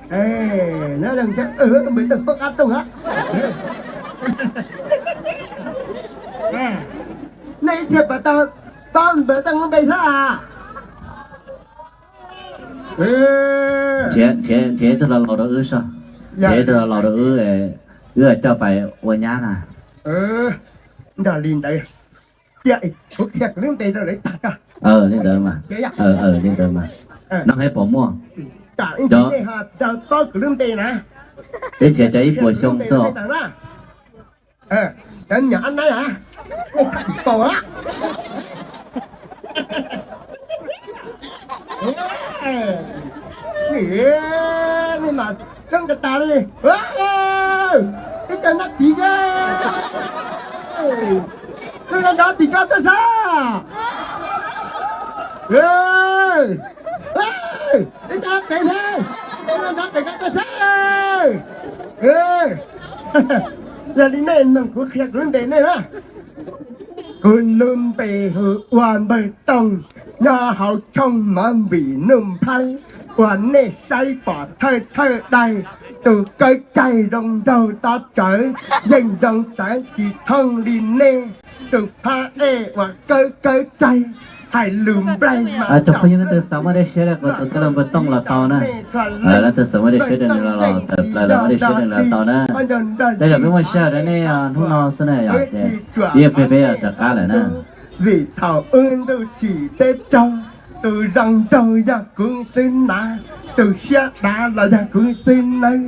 Nyob zoo, npawg Tooj poob qab rooj a. Nej ib txhia puas tau paub npawg Tooj lub npe thiab? Nrhiav ib tug laus laus rau wb soj, nrhiav ib tug laus laus rau wb, wb coj pais ua nyab na. Nrog li ntawd, cia kuv qhia kuv lub npe rau lawv tag tso. Li ntawd mas, li ntawd mas, no hais pom muaj. Paub kuv lub npe na. Peb nrhiav cov ib puas xyoo xwb. Cov nyom ab naib a, nej tsis paub a. Nej mas coob tas tas li. Ib co nab tiv, tus no nrov tim ko tuaj sab. Ib co pem thiab, tus no nrov pem ko tuaj sab. Yog li nej mloog kuv qhia kuv lub npe nej na. Kuv lub npe hu ua npawg Tooj, nyob hauv tshooj mov vim nuj nplhaib uas nej saib pom thawj thawj daim, tus kawb caig zoo nraug tob tsawv, yeej zoo tawv tsis thooj li nej, tus phab ej uas kawb kawb caig, hais lus nplaig mas. Tus qhov yog leej twg xav muaj dej siab dej qhua tus twg los npawg Tooj los tau na. Leej twg xav muaj dej siab dej nws los los tawm plaws los muaj dej siab dej los tau na. Tej zaum peb muaj sij hawm rau nej hnub no xwb na yom, ces ib pliag peb yuav rov qab lawm na. Vim thaum wb ntuj tsim teb raug, tus zoo nraug yog kuv xwb na, tus siab dav los yog kuv xwb nawb.